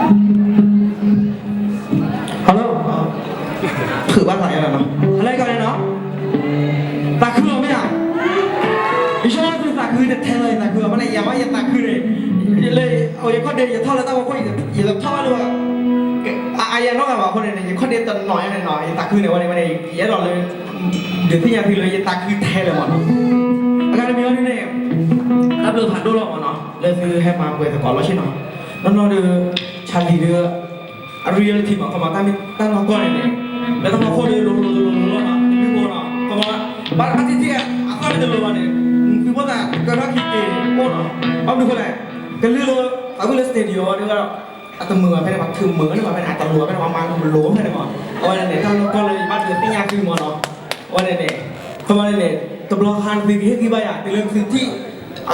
Hello, ဖုးဘၣ်သးယဲလီၤနီၤ, ဟဲလၢကီးန့ၣ်နီၤ, သးခုလီၤမ့ၢ်ဧါ, ယဆိကမိၣ်သုသးခုတထဲလီၤ, ယသးခုအီၤ, မ့ၢ်လၢယၤမ့ၢ်ယသးခုန့ၣ်, လၢယခီၣ်ဒ့ ယထီၣ်လၢတၢ်ဖီခိၣ် ယတထီၣ်ဘၣ်လၢ အယၤနီတဂၤဘၣ်အဃိန့ၣ်န့ၣ် ယခီၣ်ဒ့တနီၤညါန့ၣ်နီၤ, ယသးခုန့ၣ် ဝဲန့ၣ်ဝဲန့ၣ် ယအဲၣ်ဒိးလၢ ဒုးသ့ၣ်ညါသုလၢယသးခုထဲလၢၤမးနီၤ, အဂၤတမံၤအံၤဒ်န့ၣ် တၢ်ဘျုးဖးဒိၣ်လီၤမးနီၤ, လၢသုဟဲမၤပှဲၤသကိးလီၤဆ့နီၤ, နီၢ်နီၢ်ဒီး Charlie ဒီး အ reality မး ခီမး တၢ်မ့ၢ်တၢ်နီၢ်ကီၢ်န့ၣ်န့ၣ်, လၢတၢ်ဖီခိၣ်ဒီးလိၤလိၤလိၤလိၤလီၤနီၤ, တမ့ၢ်ဘၣ်နီၤ, ခီမး ဘၣ်တဘၣ်ထံၣ်ထံၣ် အသီၣ်န့ၣ်တလိၤဘၣ်န့ၣ်, သုဖိသၣ်ကၢထီၣ်ခံက့ၤအိၣ်နီၤ, ဘၣ်မနုၤဃိလဲၣ်, ကလုၢ်လၢ အဝဲလၢ studio ဒီး အတမုာ်ဘၣ်ဖဲန့ၣ် ပှၤထုးမုာ်န့ၣ်ဘၣ်ဖဲန့ၣ် အတလိၤဘၣ်ဖဲန့ၣ် ပှၤမၤလိဖဲန့ၣ်မး, အဝဲန့ၣ် တၢ်နီၢ်ကီၢ်လၢယဘၣ်ဒုးသ့ၣ်ညါသုမးနီၤ, အဝဲန့ၣ်န့ၣ် ခီမးန့ၣ်န့ၣ် တဘျီခါန့ၣ်သုကဟ့ၣ်ဂံၢ်ဘၣ်ယၤ တုၤလၢသုထံၣ် အကလုၢ်လိၤတလိၤတၢ်ဖီခိၣ်ယဲၢ်နီၤ လၢခံ တဟ့ၣ်ဂံၢ်ဘၣ်လၢၤဘၣ်, မ်သုတမ့ၢ်ဒ်န့ၣ်တဂ့ၤနီၤ, ခီမး ဒီပုၢ်ဝဲၢ်အိ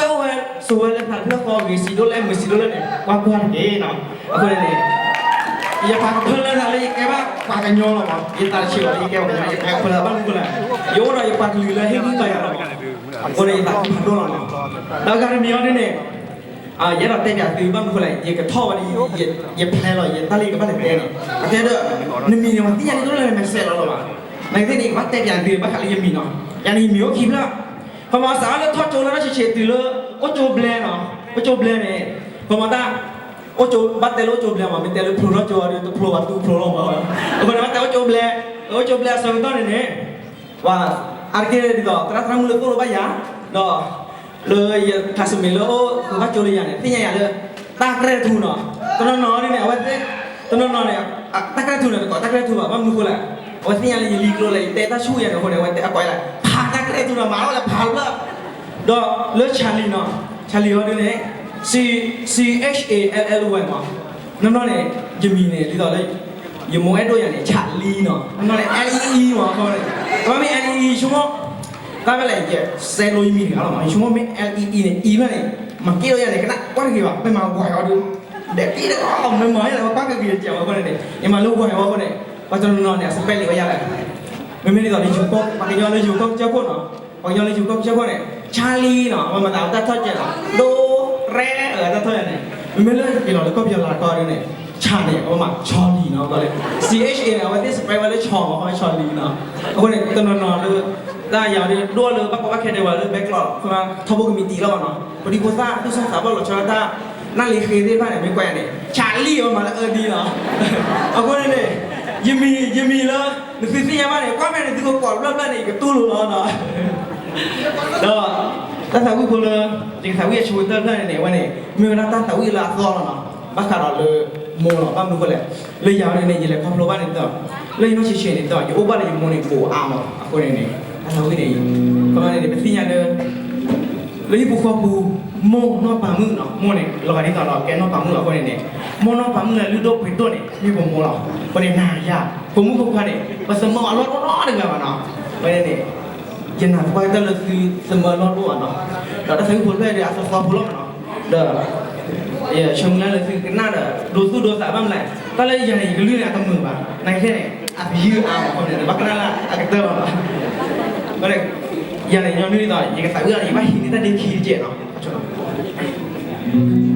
ၣ်ဝဲ စိာ်ဝဲလၢသးတဖျၢၣ်ဃီဂ့ၤ စံးဒိၣ်လဲၣ်မုာ်စံးဒိၣ်လဲၣ်န့ၣ် ကွၢ်ကွၢ်တက့ၢ်နီၤ, အဃိန့ၣ်န့ၣ် ယပာ်ကဖၢလၢသးလၢယကဲဘၣ်ပှၤကညီလီၤမး, ယသးဆံးလီၤ ယကဲပှၤကညီ ယပာ်ကဖၢလၢဘၣ်မနုၤဃိလဲၣ်, ယအိၣ်ဒီးယပှၤကလုာ်လၢဟ့ၣ်ဂံၢ်ဘၣ်ယၤလီၤမး, အဃိန့ၣ် ယသးခုဖးဒိၣ်လီၤနီၤ, ဒီးအဂၤတမံၤအံၤဒ်န့ၣ် ယအဲၣ်ဒိးတဲပၠးသုဘၣ်မနုၤဃိလဲၣ်, ယကထီၣ်ဝဲဒ် ယ plan လီၤ ယတၢ်လၢယကဘၣ်လဲၤတဲန့ၣ်, အကဲဒီး နမံၤန့ၣ် ပှၤသ့ၣ်ညါန့ၣ်တအိၣ်လၢနမဲာ်ဆှဲလီၤလီၤဘၣ်, နာ်က့သ့ၣ်န့ၣ် ယကဘၣ်တဲပၠးသုဘၣ်ဃးလၢယမံၤနီၤ, ယၤန့ၣ်ယမံၤအိၣ်ခံဖျၢၣ်, ခီမးစးထီၣ်လၢထီၣ်ကၠိလၢတၢ်ဆံးဆံးတုၤလၢ အိၣ်ကၠိဘျဲနီၤ, အိၣ်ကၠိဘျဲန့ၣ်, ခီမးတၢ် အိၣ်ကၠိ ဘၣ်တဲလၢအိၣ်ကၠိဘျဲမး, မ့ၢ်တဲလၢဖျိထီၣ်ကၠိအီၤဒီး တဖျိဘၣ်တူၢ်ဖျိလီၤမး, အဃိန့ၣ် ဘၣ်တဲအိၣ်ကၠိဘျဲ, အိၣ်ကၠိဘျဲအဆၢကတီၢ်န့ၣ်န့ၣ် ပှၤ အါတက့ၢ်ဒ်သိး သရၣ်သရၣ်မုၣ်လၢသိၣ်လိဘၣ်ယၤ, ဒီး လၢယ classmate လၢအိၣ်ဘၣ်ကၠိလၢယၤန့ၣ် သ့ၣ်ညါယၤလၢ တၢ်ကရၢၢ်တထူနီၤ, တနီၤနီၤဒ်န့ၣ် အဝဲသ့ၣ် တနီၤနီၤန့ၣ် တၢ်ကရၢၢ်တထူန့ၣ် တကိးတၢ်ကရၢၢ်တထူဘၣ်, ဘၣ်မနုၤဃိလဲၣ်, အဝဲသ့ၣ်ညါလၢယလံၤကျိၤလၢယတဲတၢ်ဆူၣ်ယၤန့ၣ်အဃိန့ၣ် အဝဲတဲအကိးယၤလၢ ဖးတၢ်ကရၢၢ်တထူနီၤ မၤလီၤလၢဖးလၢ ဒီးလၢ Charlie နီၤ, Charlie အီၤဒ်န့ၣ် C H A L L Y မး, နီၢ်နီၢ်န့ၣ် ယမံၤန့ၣ် ဒ်သိးလၢ ယမိၢ်အဲၣ်ဒိၣ်ယၤန့ၣ် Charlie နီၤ, နီၢ်နီၢ်န့ၣ် L E E မး, ခီန့ၣ် တမ့ၢ် L E E ဆိကမိၣ် တၢ်ဖဲလဲၣ် ယစဲလိယမံၤတဂၤလီၤမး, ယဆိကမိၣ်မ့ၢ် L E E န့ၣ် E ဖျၢၣ်န့ၣ် မၤက့ၤလီၤယၤန့ၣ် ကနၣ်ကွၢ်တဂ့ၤဘၣ်, မ့ၢ်မၤဝဲအီၤဒုး ဒဲးက့ၤတဂ့ၤ မ့ၢ်မၤယၤလဲၣ် ပှၤကွၢ်ကဂ့ၤတကဲးဝဲအဃိန့ၣ်န့ၣ် ယမၤလၢဝဲအီၤအဃိန့ၣ် ပှၤတနီၤနီၤန့ၣ် အ spelling ဝဲယၤလဲၣ်, မ့မ့ၢ်ဒ်သိးလၢယိၤကီၢ် ပှၤကညီလၢယိၤကီၢ်ကစၢၢ်ခိၣ်နီၤ, ပှၤကညီလၢယိၤကီၢ်ကစၢၢ်ခိၣ်န့ၣ် Charlie နီၤ, အဝဲမၤသးတၢ်ထီၣ်ကဲးနီၤ, ဒိ ရဲ အတၢ်ထီၣ်ယၤန့ၣ်, မ့မ့ၢ်လၢက့ၤလီၤလၢကီၢ်ပယီၤလၢကီၢ်ဒ်န့ၣ် ဆၣ်န့ၣ် အဝဲမၤ ချီလံနီၤ, ကီးလၢ C H A န့ၣ် အဝဲသ့ၣ် spell ဝဲလၢ ချီ မး ခီ ချီလံနီၤ, အဃိန့ၣ် တနီၤနီၤလၢ တၢ်ယၤဒ်ဒိၣ်လၢဘၣ်ကီဘၣ်ခဲဒဲးဝဲလၢ background ထီဘိကမံးတံာ်လီၤမးနီၤ, ပဒံဖိသၣ်သူၣ်စၢ်သးဘီၣ်လီၤဆီဒၣ်တၢ် နၢ်လံၤဃ့သ့ၣ်တဖၣ်န့ၣ် မ့ၢ်ကွၢ်ယၤန့ၣ် ဆၣ်လံ အဝဲမၤလၢအၢဒ်နီၤ, အဃိန့ၣ်န့ၣ် ယမံၤ ယမံၤလၢ နသုသ့ၣ်ညါဘၣ်န့ၣ် ကွၢ်ဖဲန့ၣ် သုကကိးတဖျၢၣ်ဖျၢၣ်န့ၣ် ယကတူၢ်လိာ်လီၤနီၤ ဒီး တၢ်သးဝံၣ်ဖိလၢ ယကသးဝံၣ်အဆိကတၢၢ်တဖျၢၣ်န့ၣ်န့ၣ် အဝဲန့ၣ် မ့ၢ်ဝဲဒၣ်တၢ်သးဝံၣ်လၢအသီလီၤနီၤ, ဘၣ်ဃးဒီးလၢမိၢ်လီၤ, ဘၣ်မနုၤဃိလဲၣ်, လၢယၤဒ်န့ၣ် ယလဲၤခီဖျိဘၣ်န့ၣ်ဒီး လၢယနီၢ်ဆံးဆံးန့ၣ်ဒီး ယအိၣ်ဘၣ်လၢယမိၢ်န့ၣ် ဘူးအါမး, အဃိန့ၣ်န့ၣ် တၢ်သးဝံၣ်န့ၣ် ခီဖျိန့ၣ် ပသ့ၣ်ညါလၢ လၢဟံၣ်ပူၤဃီပူၤ မိၢ်နီၢ်ပၤမုၣ်နီၤ, မိၢ်န့ၣ် လီၤဂာ်ဒ်သိးဒီးကဲနီၢ်ပၤမုၣ်လီၤအဃိန့ၣ်န့ၣ်, မိၢ်နီၢ်ပၤမုၣ်လၢအလုၢ်ဒိၣ်ပှ့ၤဒိၣ်န့ၣ် မ့ၢ်ပမိၢ်လီၤ, အဃိန့ၣ် နၤယၤ ဖိမုၣ်ဖိခွါန့ၣ် ပသမၢအလီၢ်တအိၣ်နီတဂၤဘၣ်နီၤ, အဃိန့ၣ်န့ၣ် ယနာ်သပှၢ်ကတၢၢ်လၢသုသမၢအလီၢ်တအိၣ်ဘၣ်နီၤ, ဒီးတၢ်သးဝံၣ်ဖိတဖျၢၣ်ဒီး အသီသီဖိလီၤမးနီၤ, ဒီး ယဆၢမုၢ်လၢ်လၢသုကနၣ်ဒီး ဒိသူၣ်ဒိသးဘၣ်မလဲၣ်, တၢ်လၢယၤန့ၣ် ယကလုၢ်န့ၣ် အတမုာ်ဘၣ်, နာ်က့န့ၣ် အသယုၢ်အါမး အဃိန့ၣ် ဘၣ်ကနၣ်လၢအကတၢၢ်လီၤနီၤ, ယၤန့ၣ် ညီနုၢ်ဒ်သိး ယကသးဝံၣ်အီၤန့ၣ် ယဘၣ်ဟံးန့ၢ်တၢ်ဒ့ခံတကဲးနီၤ.